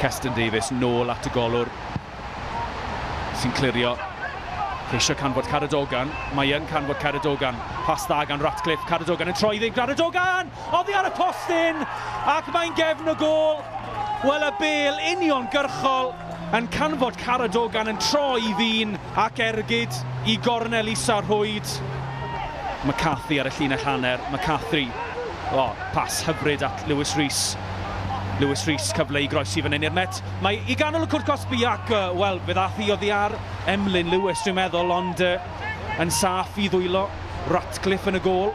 Keston Davies nôl at y golwr sy'n clirio. Ceisio canfod Caradogan. Mae yn canfod Caradogan. Pas dda gan Ratcliffe. Caradogan yn troi ddyn. Caradogan! Oddi ar y postyn! Ac mae'n gefn y gôl. Wel, y bêl uniongyrchol yn canfod Caradogan yn troi i ddyn ac ergyd i gornel isa rhwyd. McCarthy ar y llinell hanner. McCarthy. O, pas hyfryd at Lewis Rees. Lewis Rees, cyfle i groesi fan hyn i'r Met. Mae i ganol y cwrt cosbi ac, wel, fe ddath hi oddi ar Emlyn Lewis, dwi'n meddwl, ond yn saff i ddwylo Ratcliffe yn y gôl.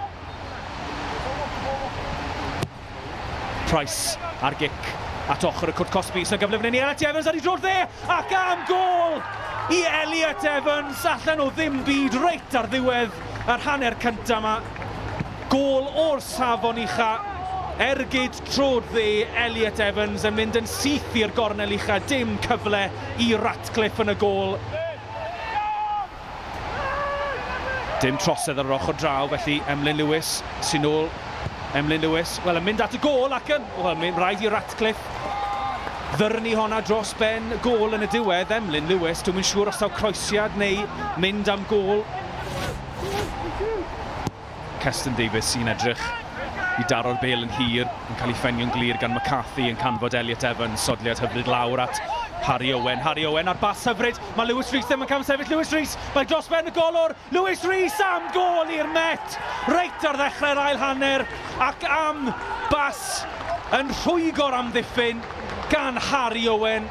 Price ar gic at ochr y cwrt cosbi. Sy'n gyfle fan hyn i Elliot Evans ar ei droed dde ac am gôl i Elliot Evans allan o ddim byd reit ar ddiwedd yr hanner cyntaf yma. Gôl o'r safon ucha. Ergyd troed dde Elliot Evans yn mynd yn syth i'r gornel ucha. Dim cyfle i Ratcliffe yn y gôl. Dim trosedd ar yr ochr draw, felly Emlyn Lewis sy'n ôl. Emlyn Lewis, wel, yn mynd at y gôl ac yn... Wel, mae'n rhaid i Ratcliffe ddyrnu honna dros ben gôl yn y diwedd. Emlyn Lewis, dwi'm yn siŵr os taw croesiad neu mynd am gôl. Keston Davies sy'n edrych i daro'r bêl yn hir, yn cael ei ffenio'n glir gan McCarthy, yn canfod Elliot Evans, sodliad hyfryd lawr at Harry Owen. Harry Owen ar bas hyfryd, mae Lewis Rees ddim yn camsefyll, Lewis Rees, mae dros ben y golwr, Lewis Rees am gôl i'r Met, reit ar ddechrau'r ail hanner, ac am bas yn rhwygo'r amddiffyn gan Harry Owen,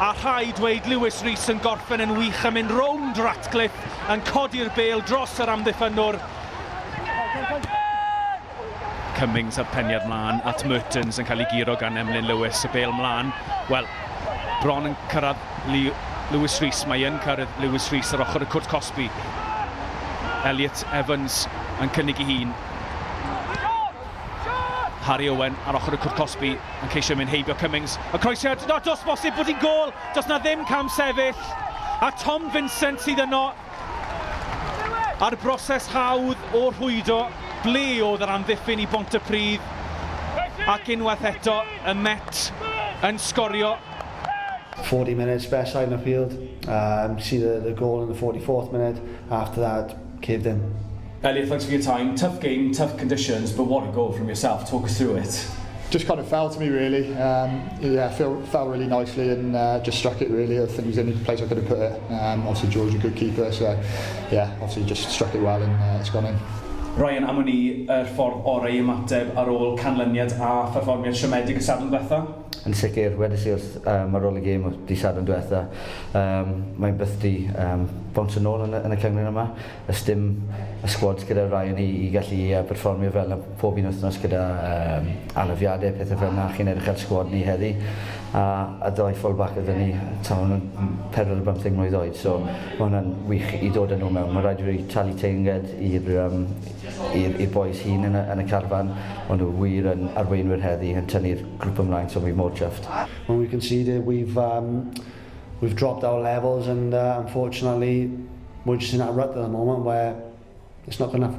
a rhaid dweud Lewis Rees yn gorffen yn wych yn mynd rownd Ratcliffe, yn codi'r bêl dros yr amddiffynnwr. Cummings a'r peniad mlaen at Mertens yn cael ei guro gan Emlyn Lewis. Y bêl mlaen, wel, bron yn cyrraedd Lewis Rees. Mae yn cyrraedd Lewis Rees ar ochr y cwrt cosbi. Elliot Evans yn cynnig ei hun. Harry Owen ar ochr y cwrt cosbi yn ceisio mynd heibio Cummings. Y croesiad, no, does bosib bod hi'n gôl! Does na ddim cam sefyll. A Tom Vincent sydd yno a'r broses hawdd o rhwydo ble oedd yr amddiffyn i Bontypridd ac unwaith eto y Met yn sgorio. 40 minutes, best side in the field. See the goal in the 44th minute. After that, caved in. Elliot, thanks for your time. Tough game, tough conditions, but what a goal from yourself. Talk us through it. Just kind of fell to me really. Yeah, fell really nicely and just struck it really. I think it was the only place I could have put it. Obviously George a good keeper, so yeah, obviously just struck it well and it's gone in. Ryan, am wn i, yr ffordd orau i ymateb ar ôl canlyniad a pherfformiad siomedig y Sadwrn ddiwetha? Yn sicr, wedes i wrth um, ar ôl y gêm dydd Sadwrn diwetha, um, mae'n byth di um, bownsio nôl yn y, yn y cyngor yma. Does dim y squads gyda Ryan i, i gallu uh, perfformio fel 'na pob un wythnos gyda um, anafiadau, pethau fel 'na. Chi'n edrych ar squad ni heddi, a y ddau full-back gyda ni, tan maen nhw'n 4 ar 15 mlwydd oed, so mae hwnna'n wych i dod â nhw mewn. Mae rhaid i fi talu teyrnged i'r um, i'r i'r boys hŷn yn y, yn y carfan, ond nhw wir yn arweinwyr heddi, yn tynnu'r grŵp ymlaen, so fi mor chuffed. When we conceded, we've dropped our levels and unfortunately we're just in that rut at the moment where it's not good enough.